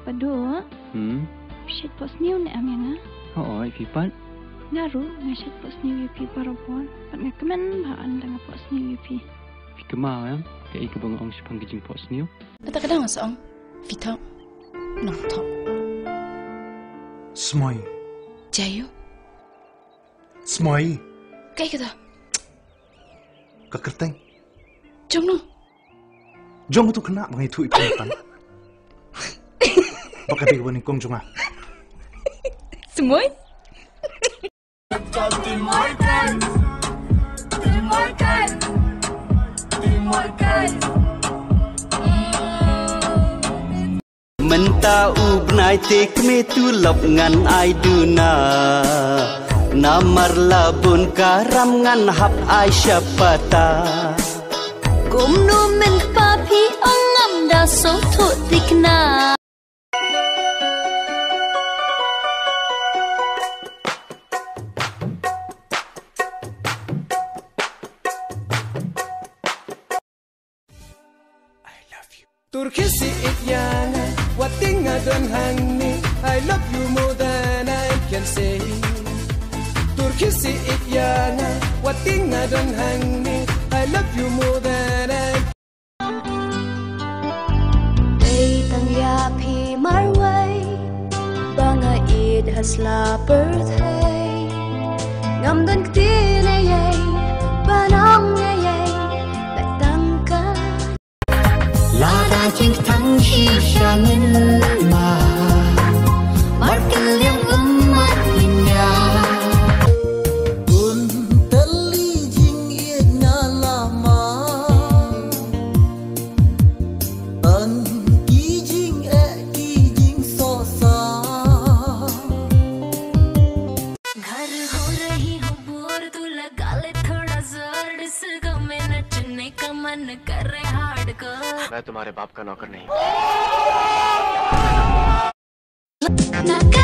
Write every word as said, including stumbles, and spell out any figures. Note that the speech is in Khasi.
Padu, hmm? Phi shait phohsniew ne em ïa nga? Hooid, phi pat? Nga ruh nga shait phohsniew ïa phi barabor. Pat nga kmen bha ynda nga phohsniew ïa phi. Phi kynmaw em kaei kaba nga ong shaphang ka jingphohsniew? Kata ka dang nga sa ong. Phi thok. Nang thok. Smoi. Jayo. Smoi. Kaei kata? Ka kyrteng. Jong no? Jong utu khynnah ba nga ïathuh ïa phi mynta. Ba ka dei kaba nyngkong jong nga. Smoi. Mynta u bnai te kmie tulop ngan ai duna. Namar la bun ka ram ngan hap ai shapata. Kumno mynta phi ong ngam da sngewthuh thikna. I love you. Tur khisi ik ïa nga, wat ting nga don hangne. I love you more than I can say. Tur khisi ik ïa nga, wat ting nga don hangne. I love you more than I. Dei tang ïa phi marwei ba nga ïeit ha sla pyrthei. Ngam don ktien ei ei ban ong ei ei bad tang ka. Lada jingtang shisha ngin ma markylliang ummat nginia. Un tylli jingïeit na lama. An ki jingeh ki jingsohsa. घर हो रही हूँ बोर, तू लगा ले थोड़ा जोर, डिस्को में नचने का मन कर रहे हार्डकोर। मैं तुम्हारे बाप का नौकर नहीं। Na ka